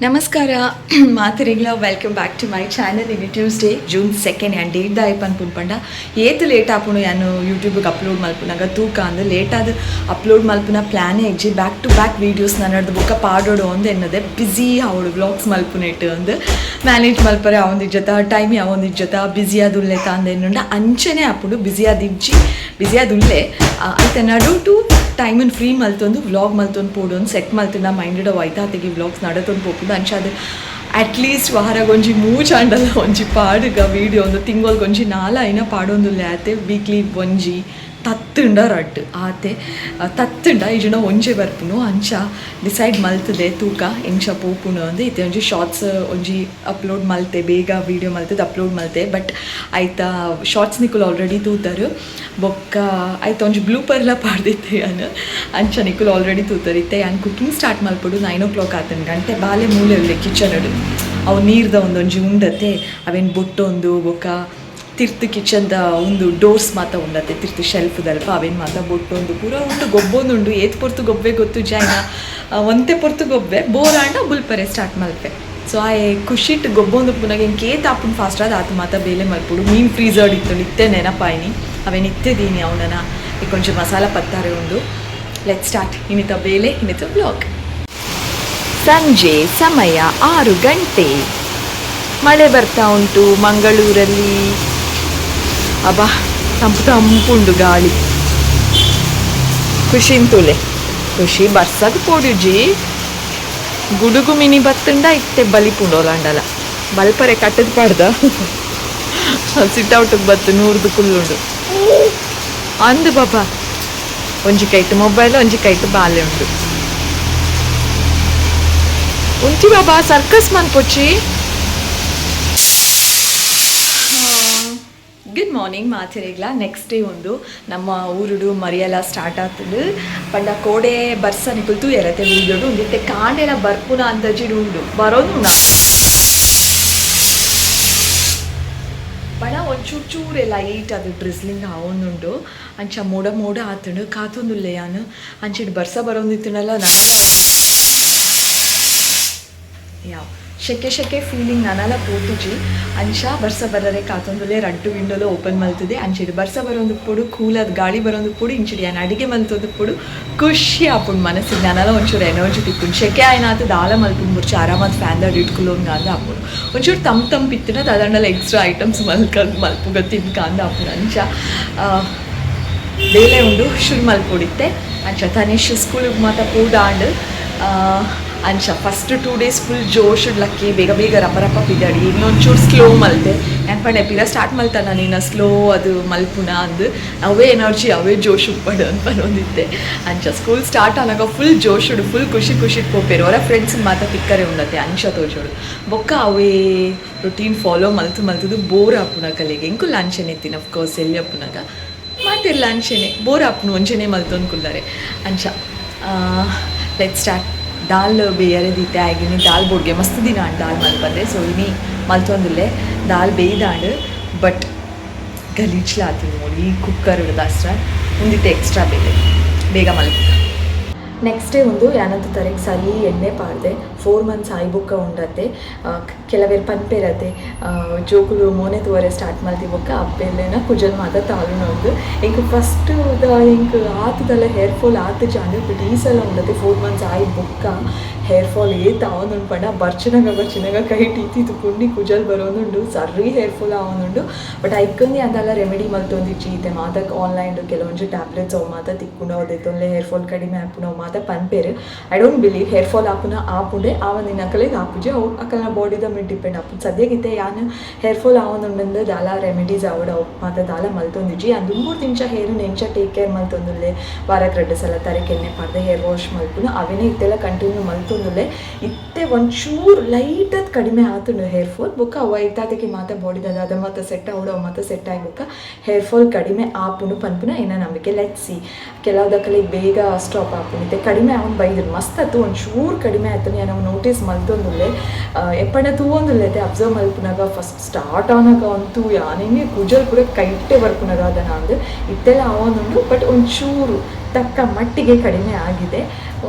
ನಮಸ್ಕಾರ ಮಾತೆರೆಗ್ಲ, welcome back to my channel. ಇನಿ Tuesday, June 2. And date ದಾಯೆ ಪನ್ಪುನ್ ಪಂಡ, ಏತ್ ಲೇಟ್ ಆಪುಂಡು ಯಾನು ಯೂಟ್ಯೂಬ್ಗೆ ಅಪ್ಲೋಡ್ ಮಲ್ಪುನಾಗ ತೂಕ ಅಂದ್. ಲೇಟ್ ಆದ್ ಅಪ್ಲೋಡ್ ಮಲ್ಪುನ ಪ್ಲ್ಯಾನೇ ಇಜ್ಜಿ. ಬ್ಯಾಕ್ ಟು ಬ್ಯಾಕ್ ವೀಡಿಯೋಸ್ ನನ್ನಡ್ದು ಬೊಕ್ಕ ಪಾಡೋಡು ಅಂದ್ ಎನ್ನದೆ. ಬ್ಯುಸಿ ಆವಡು ವ್ಲಾಗ್ಸ್ ಮಲ್ಪುನೆಟ್ ಅಂದ್ ಮ್ಯಾನೇಜ್ ಮಲ್ಪರೆ ಆವೊಂದಿಜ್ಜತ, ಟೈಮ್ ಯಾವೊಂದಿಜ್ಜತ, ಬ್ಯುಸಿ ಆದುಲ್ಲೆತ ಅಂದ್ ಎನ್ನುಂಡ. ಅಂಚನೆ ಆಪುಂಡು. ಬ್ಯುಸಿ ಆದಿಜ್ಜಿ, ಬ್ಯುಸಿ ಆದುಲ್ಲೆ. ಐತ ನಡುಟು ಟೈಮನ್ನು ಫ್ರೀ ಮಲ್ತೊಂದು ವ್ಲಾಗ್ ಮಲ್ತೊಂದು ಪೋಡು ಒಂದು ಸೆಟ್ ಮಲ್ತುಂಡ ಮೈಂಡ್ ಐತಾತೆಗೆ ವ್ಲಾಗ್ಸ್ ನಡತೊಂದು ಪೋಪುಂಡು. ಅಂಚಾದ್ ಅಟ್ಲೀಸ್ಟ್ ವಾರಗೊಂಜಿ ಮೂಜಾಂಡಲ ಒಂಜಿ ಪಾಡುಗ ವೀಡಿಯೋ, ಒಂದು ತಿಂಗೊಲ್ಗೊಂಜಿ ನಾಲ್ ಐನ ಪಾಡೊಂದುಲ್ಲೆ ಆತೆ. ವೀಕ್ಲಿ ಒಂಜಿ, ತತ್ತುಂಡ ರಡ್ಡ್ ಆತೆ. ತತ್ತುಂಡ ಇಜ್ಜಿಂಡ ಒಂಜೆ ಬರ್ಪುನು. ಅಂಚ ಡಿಸೈಡ್ ಮಲ್ತದೆ. ತೂಕ ಎಂಚ ಪೋಪುನು ಅಂದ್. ಇತ್ತೆ ಒಂಜಿ ಶಾರ್ಟ್ಸ್ ಒಂಜಿ ಅಪ್ಲೋಡ್ ಮಲ್ತೆ. ಬೇಗ ವೀಡಿಯೋ ಮಲ್ತದ ಅಪ್ಲೋಡ್ ಮಲ್ತೆ. ಬಟ್ ಐತ ಶಾರ್ಟ್ಸ್ ನಿಕುಲು ಆಲ್ರೆಡಿ ತೂತರು. ಬೊಕ್ಕ ಐತ ಒಂಜಿ ಬ್ಲೂಪರ್ಲ ಪಾಡ್ದಿತ್ತೆ ಯಾನ್. ಅಂಚ ನಿಕುಲು ಆಲ್ರೆಡಿ ತೂತರು. ಇತ್ತೆ ಯಾನ್ ಕುಕಿಂಗ್ ಸ್ಟಾರ್ಟ್ ಮಲ್ಪೊಡು. 9 ಓ ಕ್ಲಾಕ್ ಆತನ್. ಗಂಟೆ ಬಾಲೆ ಮೂಲೆ ಉಲ್ಲೆ ಕಿಚನ್, ಅವು ನೀರ್ದ ಒಂದೊಂಜಿ ಉಂಡತೆ. ಅವೇನು ಬೊಟ್ಟೊಂದು, ಬೊಕ್ಕ ತಿರ್ತು ಕಿಚನ್ದ ಒಂದು ಡೋರ್ಸ್ ಮಾತ ಉಂಡತೆ, ತಿರ್ತು ಶೆಲ್ಫ್ ದಲ್ಪ ಅವೇನು ಮಾತ ಬೊಟ್ಟೊಂದು ಪೂರ ಉಂಡು. ಗೊಬ್ಬೊಂದುಂಡು. ಏತ್ ಪೊರ್ತು ಗೊಬ್ಬೆ ಗೊತ್ತು ಜಾಯ್ನ. ಒಂತೆ ಪೊರ್ತು ಗೊಬ್ಬೆ, ಬೋರ್ ಆಂಡ ಬುಲ್ಪರೆ ಸ್ಟಾರ್ಟ್ ಮಲ್ಪೆ. ಸೊ ಆಯೆ ಖುಷಿಟ್ ಗೊಬ್ಬೊಂದು ಪುನಗ ಎಂಕ್ ಏತ್ ಆಪುಂಡು ಫಾಸ್ಟ್ ಆದ್ ಆತು ಮಾತ ಬೇಲೆ ಮಲ್ಪೊಡು. ಮೀನ್ ಫ್ರೀಸರ್ಡ್ ಇತ್ತು, ಇತ್ತೆ ನೆನಪಾಯ್ನಿ. ಅವೇನು ಇತ್ತೆ ದೀನಿ ಅವನನ ಕೊಂಚ ಮಸಾಲ ಪತ್ತಾರೆ ಉಂಡು. Let's start ಇನ್ನಿತ ಬೇಲೆ, ಇನ್ನಿತ ವ್ಲಾಗ್. ಸಂಜೆ ಸಮಯ 6 ಗಂಟೆ. ಮಳೆ ಬರ್ತಾ ಉಂಟು ಮಂಗಳೂರಲ್ಲಿ. ಅಬ್ಬಾ, ತಂಪು ತಂಪುಂಡು ಗಾಳಿ. ಖುಷಿನ್ ತುಲೆ, ಖುಷಿ ಬರ್ಸಗ್ ಪೋಡುಜಿ. ಗುಡುಗು ಮಿನಿ ಬತ್ತುಂಡ ಇತ್ತೆ ಬಲಿಪುಂಡು. ಒಲಾಂಡಲ ಬಲ್ಪರೆ ಕಟ್ಟದ ಪಾಡ್ದ. ಸಿಟ್ ಔಟಿಗೆ ಬತ್ತು ನೂರ್ದು ಕುಲ್ಲುಂಡು. ಅಂದು ಬಾಬಾ, ಒಂಜಿ ಕೈಟ್ ಮೊಬೈಲ್, ಒಂಜಿ ಕೈಟ್ ಬಾಲೆ ಉಂಡು. ಉಂಚಿ ಬಾಬಾ, ಸರ್ಕಸ್ ಮನ್ಪೊಚ್ಚಿ. ಗುಡ್ ಮಾರ್ನಿಂಗ್ ಮಾತೆರೆಗ್ಲ. ನೆಕ್ಸ್ಟ್ ಡೇ ಒಂದು. ನಮ್ಮ ಊರುಡು ಮರಿಯೆಲ್ಲ ಸ್ಟಾರ್ಟ್ ಆಗ್ತದೆ. ಪಂಡ ಕೋಡೆ ಬರ್ಸ ನಿಕುಲು ತೂಯರತೆ ವೀಡಿಯೋಡು. ಒಂದಿತ್ತೆ ಕಾಂಡೆಲ ಬರ್ಪುನ ಅಂದಾಜಿಡ್ ಉಂಡು. ಬರೋದು ಪಂಡ ಒಂಚೂರು ಚೂರೆ ಲೈಟ್ ಅದು ಡ್ರಿಸ್ಲಿಂಗ್ ಆವೊಂದುಂಡು. ಅಂಚ ಮೋಡ ಮೋಡ ಆತುಂಡು. ಕಾತೊಂದುಲ್ಲೆ ಯಾನು. ಅಂಚಿಡ್ ಬರ್ಸ ಬರೋಂದಿತ್ತುಂಡಲ ನನಲ ಯಾವ ಶೆಕೆ ಶೆಕೆ ಫೀಲಿಂಗ್ ನನಲ ಪೋತುಜಿ. ಅಂಚ ಬರ್ಸ ಬರರೆ ಕಾತೊಂದುಲ್ಲೆ. ರಡ್ಡು ವಿಂಡೋಲ ಓಪನ್ ಮಲ್ತದೆ. ಅಂಚಿಡ್ ಬರ್ಸ ಬರೋಂದು ಪೊಡು, ಕೂಲದ್ ಗಾಳಿ ಬರೋಂದು ಪೊಡು. ಇಂಚಿಡ್ ಯಾನ್ ಅಡಿಗೆ ಮಲ್ತೊಂದು ಪೊಡು. ಖುಷಿ ಆಪುಂಡು ಮನಸ್ಸಿಗೆ. ನನಲ ಒಂಚೂರು ಎನರ್ಜಿ ತಿಕ್ಕುಂಡು. ಶೆಕೆ ಆಯ್ನಾತ ದಾಲ ಮಲ್ಪುಂಡು ಬುರ್ಚಿ, ಆರಾಮಾದ್ ಫ್ಯಾನ್ ದಾಡ್ ಇಟ್ಕೊಳ್ಳೋಂಗ ಅಂದ್ ಆಪುಂಡು. ಒಂಚೂರು ತಂಪು ತಂಪು ಇತ್ತಿನ ದಾದಂಡಲ ಎಕ್ಸ್ಟ್ರಾ ಐಟಮ್ಸ್ ಮಲ್ಕ ಮಲ್ಪುಗ ತಿನ್ಕ ಅಂದ್ ಆಪುಂಡು. ಅಂಚ ಬೇಲೆ ಉಂಡು, ಶುರು ಮಲ್ಪೊಡಿತ್ತೆ. ಅಂಚ ತನೇಶ್ ಸ್ಕೂಲಿಗೆ ಮಾತ ಪೋದಾಂಡ್. ಅಂಚ ಫಸ್ಟ್ 2 ಡೇಸ್ ಫುಲ್ ಜೋಶ್ ಲಕ್ಕಿ, ಬೇಗ ಬೇಗ ರಪ ರಪ ಪಿದಾಡಿ. ಇನ್ನೊಂಚೂರು ಸ್ಲೋ ಮಲ್ತೆ. ಯಾನ್ ಪಂಡೆ, ಪಿರ ಸ್ಟಾರ್ಟ್ ಮಲ್ತಾನ ನೀನ ಸ್ಲೋ ಅದು ಮಲ್ಪುನ ಅಂದ್. ಅವೇ ಎನರ್ಜಿ, ಅವೇ ಜೋಶ್ ಉಪ್ಪಡು ಅಂತ ಪನೊಂದಿತ್ತೆ. ಅಂಚ ಸ್ಕೂಲ್ ಸ್ಟಾರ್ಟ್ ಆನಾಗ ಫುಲ್ ಜೋಶುಡು, ಫುಲ್ ಖುಷಿ ಖುಷಿ ಪೋಪೇರು. ಅವರ ಫ್ರೆಂಡ್ಸ್ ಮಾತ ತಿಕ್ಕರೆ ಉಂಡತೆ. ಅಂಚ ತೋಜೋಡು. ಬೊಕ್ಕ ಅವೇ ರೊಟೀನ್ ಫಾಲೋ ಮಲ್ತು ಮಲ್ತದು ಬೋರ್ ಆಪುನ ಕಲೆಗೆ. ಎಂಕುಲು ಅಂಚನೆ ಇತ್ತಿನ ಅಫ್ಕೋರ್ಸ್. ಎಲ್ಲಿ ಅಪ್ಪುನಾಗ ಮಾತೆಲ್ಲ ಅಂಚೆನೆ ಬೋರ್ ಆಪುನು, ಒಂಚೆನೆ ಮಲ್ತೊಂದು ಕುಲ್ಲಾರೆ. ಅಂಚ let's start. ದಾಲ್ ಬೇಯರೆ ದೀತೆ ಆಗಿನಿ. ದಾಲ್ ಬೋಡ್ಗೆ ಮಸ್ತ್ ದಿನ ಆಂಡ್ ದಾಲ್ ಮಲ್ಪಂದೆ. ಸೊ ಇನಿ ಮಲ್ತೊಂದುಲ್ಲೆ. ದಾಲ್ ಬೇಯ್ದಾಂಡ್, ಬಟ್ ಗಲೀಜ್ಲ ಆತುಂಡು ನೋಡಿ ಈ ಕುಕ್ಕರ್ ದಾಸ್ತ್ರ. ಉಂದಿತ್ತೆ ಎಕ್ಸ್ಟ್ರಾ ಬೇಲೆ. ಬೇಗ ಮಲ್ಪ. ನೆಕ್ಸ್ಟ್ ಡೇ ಒಂದು. ಯಾನಂತ ತರೆಗೆ ಸರಿ ಎಣ್ಣೆ ಪಾಡ್ದೆ. 4 ಮಂತ್ಸ್ ಆಯಿ ಬೊಕ್ಕ ಉಂಡತೆ. ಕೆಲವೇರು ಪನ್ಪೇರತೆ, ಜೋಕುಲು ಮೋನೆ ತೂವರೆ ಸ್ಟಾರ್ಟ್ ಮಲ್ತಿ ಬೊಕ್ಕ ಅಪ್ಪೆಲ್ಲೇನ ಕುಜಲ್ ಮಾತ ತಾಲುನೊಂದು. ಎಂಕ್ ಫಸ್ಟ್ the ಎಂಕ್ ಆತದಲ್ಲ ಹೇರ್ ಫಾಲ್ ಆತುಜಾಂಡ್. ಬಟ್ ಈ ಸಲ ಉಂಡತೆ, 4 ಮಂತ್ಸ್ ಆಯಿ ಬೊಕ್ಕ ಹೇರ್ ಫಾಲ್ ಏತ್ ಆವೊಂದುಂಡು ಪಂಡ, ಬರ್ಚಿನಗ ಬರ್ಚಿನಗ ಕೈ ಟೀತಿತ್ತು ಪುಂಡಿ ಕುಜಲ್ ಬರೋದುಂಡು. ಸರಿ ಹೇರ್ ಫಾಲ್ ಆವೊಂದುಂಡು. ಬಟ್ ಐಕೊಂದಿ ಅದೆಲ್ಲ ರೆಮಿಡಿ ಮಲ್ತೊಂದಿಜ್ಜಿ. ಇತ್ತೆ ಮಾತಕ್ ಆನ್ಲೈನ್ ಕೆಲವೊಂಜಿ ಟ್ಯಾಬ್ಲೆಟ್ಸ್ ಅವು ಮಾತ ತಿಕ್ಕುಂಡು. ಅವು ಹೇರ್ ಫಾಲ್ ಕಡಿಮೆ ಆಪುಂಡು, ಅವು ಮಾತ ಪನ್ಪೇರು. I don't believe. Hair fall ಆಪುನ ಆಪುಂಡೆ, ಆವಂದಿನ ಅಕಲೆಗ್ ಆಪುಜಿ. ಅವು ಅಕಲ್ನ ಬಾಡಿದ ಮೇಲೆ ಡಿಪೆಂಡ್ ಆಪುಂಡು. ಸದ್ಯಗಿತ್ತೆ ಯಾನ್ ಹೇರ್ ಫಾಲ್ ಆವೊಂದುಂಡು, ದಾಲ ರೆಮಿಡೀಸ್ ಆವಡ್ ಅವು ಮಾತ ದಾಲ ಮಲ್ತೊಂದಿಜ್ಜಿ. ಯಾನ್ ದುಂಬುರ್ದಿಂಚ ಹೇರ್ ಎಂಚ ಟೇಕ್ ಕೇರ್ ಮಲ್ತೊಂದುಲ್ಲೆ, ವಾರಕ್ಕೆ ರಡ್ಡು ಸಲ ತರೆಕ್ ಎಣ್ಣೆ ಪಾಡ್ದೆ ಹೇರ್ ವಾಶ್ ಮಲ್ಪುನು, ಅವೇನೇ ಇತ್ತೆಲ್ಲ ಕಂಟಿನ್ಯೂ ಮಲ್ತೊಂದುಲ್ಲೆ. ಇತ್ತೆ ಒಂಚೂರು ಲೈಟದ್ ಕಡಿಮೆ ಆತುಂಡು ಹೇರ್ ಫಾಲ್. ಬೊಕ್ಕ ಅವು ಐತಾದಕ್ಕೆ ಮಾತ ಬಾಡಿದ ಅದ ಮಾತ ಸೆಟ್ ಆವಡು, ಅವು ಮಾತ ಸೆಟ್ ಆಗಿ ಬೊಕ್ಕ ಹೇರ್ ಫಾಲ್ ಕಡಿಮೆ ಆಪುಂಡು ಪನ್ಪುನ ಏನ ನಂಬಿಕೆ. Let's see. ಕೆಲವುದಕ್ಕಲಿಗೆ ಬೇಗ ಸ್ಟಾಪ್ ಆಪುಂಡು. ಇತ್ತೆ ಕಡಿಮೆ ಆವೊಂದು ಬೈದ್ರು. ಮಸ್ತ್ ಆತು, ಒಂಚೂರು ಕಡಿಮೆ ಆಯ್ತು. ನಾವು ನೋಟಿಸ್ ಮಲ್ತೊಂದುಲ್ಲೆ, ಎಪ್ಪಣ ತೂವೊಂದುಲ್ಲೆ. ಅಬ್ಸರ್ವ್ ಮಲ್ಪುನಾಗ ಫಸ್ಟ್ ಸ್ಟಾರ್ಟ್ ಆನಾಗ ಅಂತೂ ಯಾನೇನೆ ಕುಜಲ್ ಪೂರ ಕೈಟೆ ಬರ್ಪುನಾಗ ಅದನ್ನ ಅಂದ್. ಇತ್ತೆಲ್ಲ ಆವೊಂದುಂಡು, ಬಟ್ ಒಂಚೂರು ತಕ್ಕ ಮಟ್ಟಿಗೆ ಕಡಿಮೆ ಆಗಿದೆ.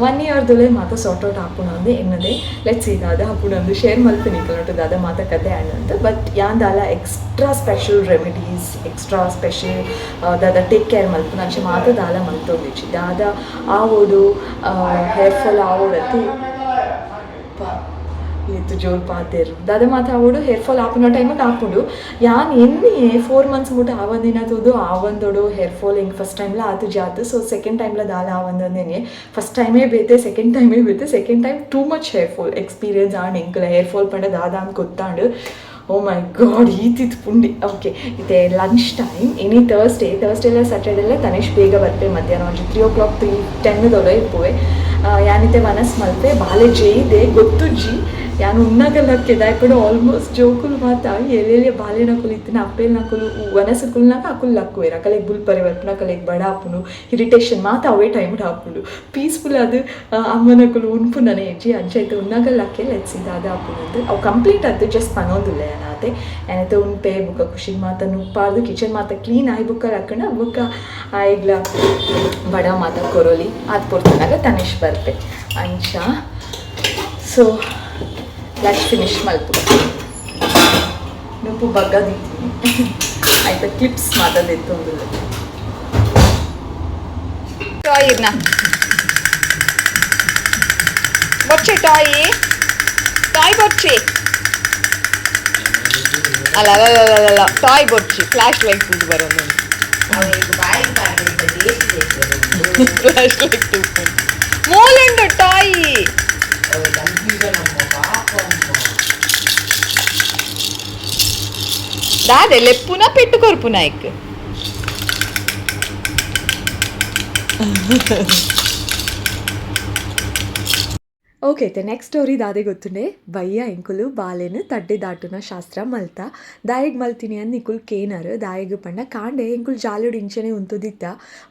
ಒನ್ ಇಯರ್ದಲ್ಲೇ ಮಾತ ಸಾರ್ಟ್ ಔಟ್ ಆಪುಣ ಅಂದು ಎನ್ನದೆ. Let's see ದಾದ ಆಪುಣ ಅಂದು ಶೇರ್ ಮಲ್ಪಿನಿ ಕಲೋಟು ದಾದ ಮಾತ ಕತೆ ಅಂತ. ಬಟ್ ದಾಲ extra special remedies, extra special ದಾದ ಟೇಕ್ ಕೇರ್ ಮಲ್ಪುನ ಅಂಚೆ ಮಾತ ದಾಲ ಮಲ್ತೊಂದಿಜ್ಜಿ. ದಾದ ಆವೋಡು ಹೇರ್ ಫಾಲ್ ಆವೋಡತ್ತಿ ಏತು ಜೋರು ಪಾತೆರು ದಾದ ಮಾತ ಆವೋಡು ಹೇರ್ ಫಾಲ್ ಆಪುನ ಟೈಮಿಗೆ ಆಪುಂಡು. ಯಾನ್ ಎನ್ನಿ 4 ಮಂತ್ಸ್ ಮುಟ್ಟ ಆವಂದಿನ ತೂದು ಆವಂದೋಡು ಹೇರ್ ಫಾಲ್ ಹಿಂಗೆ ಫಸ್ಟ್ ಟೈಮ್ಲ ಆತು ಜಾತು. ಸೊ ಸೆಕೆಂಡ್ ಟೈಮ್ಲ ದಾಲ ಆವಂದನೇನೆ ಫಸ್ಟ್ ಟೈಮೇ ಬೇತೆ, ಸೆಕೆಂಡ್ ಟೈಮೇ ಬೇತೆ. Second time too much hair fall experience and ಎಂಕುಲ hair fall ಪಂಡ ದಾದ ಅಂತ ಗೊತ್ತಾಂಡು. ಓ ಮೈ ಗಾಡ್, ಈತಿತ್ತು ಪುಂಡಿ. ಓಕೆ, ಇತ್ತೆ lunch time. ಇನಿ ಥರ್ಸ್ಡೇ, ಥರ್ಸ್ಡೇಲ ಸ್ಯಾಟರ್ಡೇಲ ತನಿಷ್ ಬೇಗ ಬರ್ಪೆ. ಮಧ್ಯಾಹ್ನ ಒಂಜಿ 3 o'clock, 3:10 ದೊಲ ಇಪ್ಪುವೆ. ಯಾನಿತೆ ವನಸ್ ಮಲ್ಪೆ ಬಾಲೆ ಜೇಯ್ದೆ ಗೊತ್ತುಜ್ಜಿ. ಯಾನ್ ಉನ್ನಗಲ್ಲ ಕೆದಾಯ್ಪಡು ಆಲ್ಮೋಸ್ಟ್ ಜೋಕುಲು ಮಾತ ಎಲ್ಲೆಲ್ಲಿ ಬಾಲೆನಕುಲು ಇತ್ತಿನ ಅಪ್ಪೆಲ್ನಕುಲು ವನಸು ಕುಲ್ನಾಗ ಅಕುಲು ಲಕ್ಕುವೆರ್. ಅಕಲೆಗ್ ಬುಲ್ಪರೆ ಬರ್ಪುನ, ಅಕಲೆಗ್ ಬಡ ಆಪುಂಡು, ಇರಿಟೇಷನ್ ಮಾತ ಅವೇ ಟೈಮ್ ಆಪುಂಡು. ಪೀಸ್ಫುಲ್ ಅದು ಅಮ್ಮನಕುಲು ಉನ್ಪುನನೆ ಇಜ್ಜಿ. ಅಂಚ ಇತ್ತೆ ಉನ್ನಗ ಲಕ್ಕೆ. Let's ದಾದ ಆಪುಂಡು. ಅವು ಕಂಪ್ಲೀಟ್ ಆತು ಜಸ್ಟ್ ಪನೊಂದುಲ್ಲೆ ಯಾನಾತೆ. ಯಾನೈತೆ ಉನ್ಪೆ ಬುಕ್ಕ ಖುಷಿಗೆ ಮಾತ ನುಪ್ಪಾರ್ದು ಕಿಚನ್ ಮಾತ ಕ್ಲೀನ್ ಆಯ್ ಬುಕ್ಕ ಲಕ್ಕಣ ಬುಕ್ಕ ಆಯ್ಗ್ಲ ಬಡ ಮಾತ ಕೊರೊಲಿ ಆತ್ ಪೊರ್ತುನಾಗ ತನಿಷ್ ಬರ್ಪೆ ಅಂಚ. So lunch finish ಮಲ್ಪು ನುಪ್ಪು ಬಗ್ಗದಿತ್ತೀನಿ ಆಯ್ತಾ, ಕ್ಲಿಪ್ಸ್ ಮಾತಾದಿತ್ತು. ಟಾಯ್ ಇರ್ನ ಬೊಚ್ಚೆ, ಟಾಯ್ ಟಾಯ್ ಬೊಚ್ಚಿ. ಅಲ್ಲ ಅಲ್ಲ ಅಲ್ಲ ಅಲ್ಲ, ಟಾಯ್ ಬೊಚ್ಚಿ. ಫ್ಲಾಶ್ ಲೈಟ್ ಬರೋದು, ಫ್ಲಾಶ್ ಲೈಟ್ ಮೂಲುಂಡು ಟಾಯ್. ದಾದೆ ಲೆಪ್ಪುನ ಪೆಟ್ಟು ಕೊರ್ಪುನ ಇಕ್. ಓಕೆ, ಇತ್ತೆ ನೆಕ್ಸ್ಟ್ ಸ್ಟೋರಿ ದಾದೆ ಗೊತ್ತುಂಡೆ? ಬಯ್ಯ ಎಂಕುಲು ಬಾಲೆನು ತಡ್ಡೆ ದಾಟುನ ಶಾಸ್ತ್ರ ಮಲ್ತ. ದಾಯೆಗ್ ಮಲ್ತಿನಿ ಅಂದ್ ನಿಕುಲು ಕೇನರ್. ದಾಯೆಗ್ ಪಂಡ ಕಾಂಡೆ ಎಂಕುಲು ಜಾಲುಡು ಇಂಚನೆ ಉಂತುದಿತ್ತ.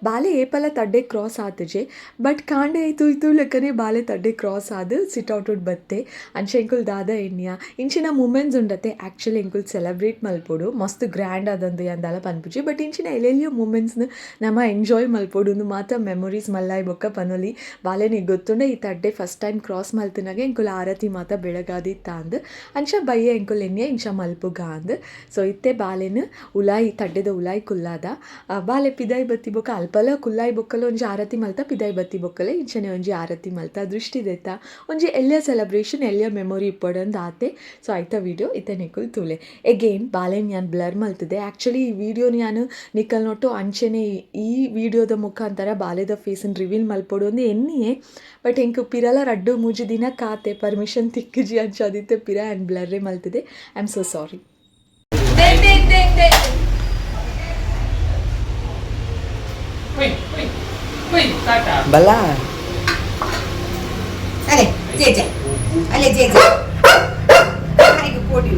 ಬಾಲೆ ಏಪಲ ತಡ್ಡೆ ಕ್ರಾಸ್ ಆತುಜೆ, ಬಟ್ ಕಾಂಡೆ ತೂಯ್ತು ಲೆಕ್ಕನೆ ಬಾಲೆ ತಡ್ಡೆ ಕ್ರಾಸ್ ಆದ್ ಸಿಟ್ ಔಟುಡ್ ಬತ್ತೆ. ಅಂಚ ಎಂಕುಲು ದಾದ ಎಣ್ಯ, ಇಂಚಿನ ಮೂಮೆಂಟ್ಸ್ ಉಂಡತೆ ಆ್ಯಕ್ಚುಲಿ ಎಂಕುಲು ಸೆಲೆಬ್ರೇಟ್ ಮಲ್ಪೊಡು. ಮಸ್ತ್ ಗ್ರ್ಯಾಂಡ್ ಆದಂದು ಅಂದಾಲ ಪನ್ಪುಜಿ, ಬಟ್ ಇಂಚಿನ ಎಲ್ಲೆಲ್ಲಿಯೋ ಮೂಮೆಂಟ್ಸ್ನ ನಮ ಎಂಜಾಯ್ ಮಲ್ಪೊಡು. ಉಂದು ಮಾತ ಮೆಮೊರೀಸ್ ಮಲ್ಲಾಯ್ ಬೊಕ್ಕ ಪನೊಲಿ. ಬಾಲೆನಿಗೆ ಗೊತ್ತುಂಡೆ ಈ ತಡ್ಡೆ first time cross ಮಲ್ತಿನಾಗ ಎಂಕುಲು ಆರತಿ ಮಾತ ಬೆಳಗಾದಿತ್ತ ಅಂದ್. ಅಂಚ ಬಯ್ಯ ಎಂಕುಲು ಎನ್ಯ ಇಂಚ ಮಲ್ಪುಗ ಅಂದ್. ಸೊ ಇತ್ತೆ ಬಾಲೆನ್ ಉಲಾಯಿ ತಡ್ಡೆದ ಉಲಾಯಿ ಕುಲ್ಲಾದ. ಬಾಲೆ ಪಿದಾಯಿ ಬತ್ತಿ ಬೊಕ್ಕ ಅಲ್ಪಲ ಕುಲ್ಲಾಯಿ ಬೊಕ್ಕಲ ಒಂಜಿ ಆರತಿ ಮಲ್ತ, ಪಿದಾಯಿ ಬತ್ತಿ ಬೊಕ್ಕಲೆ ಇಂಚನೆ ಒಂಜಿ ಆರತಿ ಮಲ್ತ ದೃಷ್ಟಿ ದೆತ್ತ. ಒಂಜಿ ಎಲ್ಯ ಸೆಲೆಬ್ರೇಷನ್, ಎಲ್ಯ ಮೆಮೊರಿ ಇಪ್ಪೊಡಂದ್ ಆತೆ. ಸೊ ಐತ ವೀಡಿಯೋ ಇತ್ತೆ ನಿಕುಲು ತೂಲೆ. ಎಗೇನ್ ಬಾಲೆನ್ ಯಾನ್ ಬ್ಲರ್ ಮಲ್ತದೆ. ಆ್ಯಕ್ಚುಲಿ ಈ ವೀಡಿಯೋನ ಯಾನ್ ನಿಕಲ್ ನೊಟ್ಟು ಅಂಚನೆ ಈ ವಿಡಿಯೋದ ಮುಖಾಂತರ ಬಾಲೆದ ಫೇಸನ್ ರಿವೀಲ್ ಮಲ್ಪೊಡು ಅಂದ್ ಎನ್ನಿಯೆ. ಬಟ್ ಎಂಕ್ ಪಿರಲ ರಡ್ಡು ಮೂಜಿ ದಿನ ಕಾತೆ, ಪರ್ಮಿಷನ್ ತಿಕ್ಕುಜಿ. ಅಂಚ ಅದಿತ್ತೆ ಪಿರ and ಬ್ಲರ್ರೆ ಮಲ್ತದೆ. I am so sorry. ಬಲ. ಅಲೆ ಜೇಜೆ, ಅಲೆ ಜೇಜೆ, ಹಾಗೆ ಪೋಡಿ.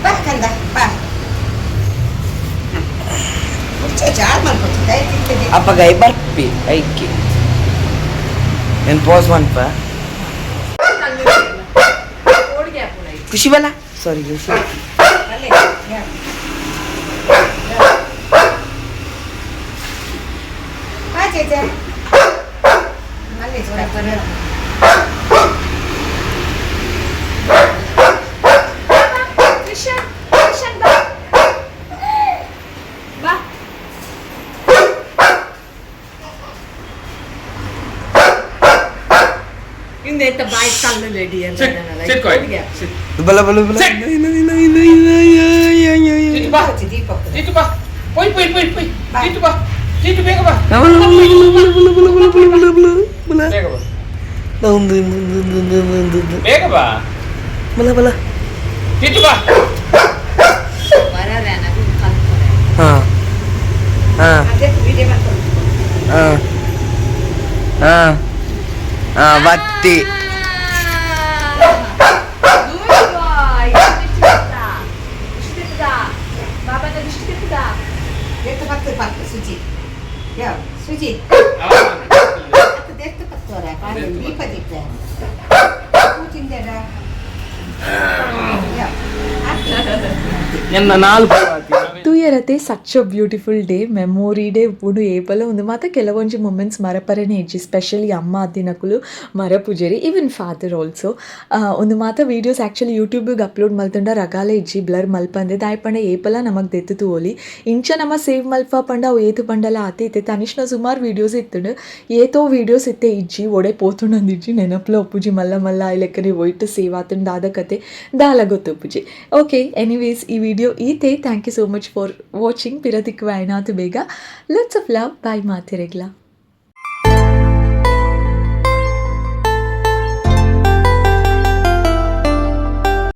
ಬಾ ಕಂದ, ಬಾ. ಜಾರ್ ಮಲ್ಪೊచ్చు. ಅಪ್ಪಗ ಬರ್ಪಿ ಐಕಿ నేను ಪಾಸ್ ಮನ್ಪ ಖುಷಿ ಬಲ. ಸಾರಿ ಖುಷಿ. ಅಲ್ಲೇ. ಬಾ ಜೇಜೆ, ಅಲ್ಲೇ. ಕ್ರಿಶನ್, ಕ್ರಿಶನ್, ಬಾ ಬಾ. ಇಂದೆತ್ತ ಬಾಯ್ ಕಲ್ಲು ರೆಡಿ. Sit, quiet. Sit. ಬಲ ಬಲ ಬಲ. Sit. Titu ಬಾ. ದೀಪ. ಟಿಟು ಬಾ. ಪೊಯ್ ಪೊಯ್ ಪೊಯ್ ಪೊಯ್. ಟಿಟು ಬಾ, ಟಿಟು ಬೇಗ ಬಾ. ಬೇಗ ಬಾ, ಬೇಗ ಬಾ. ಬಲ ಬಲ. ಟಿಟು ಬಾ. ಹಾ ಹಾ. ಅದೇ ವಿಡಿಯೋ ಮಾಡ್ಕೊಂಡು. ಹಾ ಹಾ ಹಾ ಬತ್ತಿ. ಎತ್ತು ಪತ್ತು ಪತ್ತು ಸುಜಿ, ಯಾವ ಸುಜಿ? ಎತ್ತು ಪತ್ತೋರ ದೀಪ ದೀಪ ಕೂತಿಂದೆಡ. ನಿನ್ನ ನಾಲ್ಕು. ತೂಯಿನ. ಪಂಡೆರತೆ such a beautiful day, memory day ಉಪ್ಪುಂಡು ಏಪಲ. ಉಂದು ಮಾತ ಕೆಲವೊಂಜಿ ಮೊಮೆಂಟ್ಸ್ ಮರಪರೆನೆ ಇಜ್ಜಿ. ಸ್ಪೆಷಲಿ ಅಮ್ಮ ಅತ್ತಿನಕುಲು ಮರಪುಜೆರ್, ಈವನ್ ಫಾದರ್ ಆಲ್ಸೋ. ಉಂದು ಮಾತ ವೀಡಿಯೋಸ್ ಆ್ಯಕ್ಚುಲಿ ಯೂಟ್ಯೂಬಿಗೆ ಅಪ್ಲೋಡ್ ಮಲ್ತುಂಡ ರಗಾಲೆ ಇಜ್ಜಿ, ಬ್ಲರ್ ಮಲ್ಪಂದೆ. ದಾಯೆ ಪಂಡ ಏಪಲ ನಮಕ್ ದೆತ್ತು ತೂವೊಲಿ. ಇಂಚ ನಮ ಸೇವ್ ಮಲ್ಪ ಪಂಡ ಅವು ಏತು ಪಂಡಲ ಆತೆ. ಇತ್ತೆ ತನಿಷ್ನ ಸುಮಾರು ವೀಡಿಯೋಸ್ ಇತ್ತುಂಡು, ಏತೋ ವೀಡಿಯೋಸ್ ಇತ್ತೆ ಇಜ್ಜಿ, ಒಡೆ ಪೋತುಂಡಂದಿಜ್ಜಿ, ನೆನಪುಲ ಉಪ್ಪುಜಿ. ಮಲ್ಲ ಮಲ್ಲ ಆಯ್ಲೆಕ್ಕನೆ ಒಯ್ಟ್ ಸೇವ್ ಆತುಂಡು, ದಾದ ಕತೆ ದಾಲ ಗೊತ್ತುಪ್ಪುಜಿ. ಓಕೆ, ಎನಿವೇಸ್, ಈ ವಿಡಿಯೋ ಈತೆ. Thank you so much for watching. ಪಿರತಿಕ್ಕು ಆಯ್ನಾತು ಬೇಗ. Lots of love, bye ಮಾತಿರೆಗ್ಲ.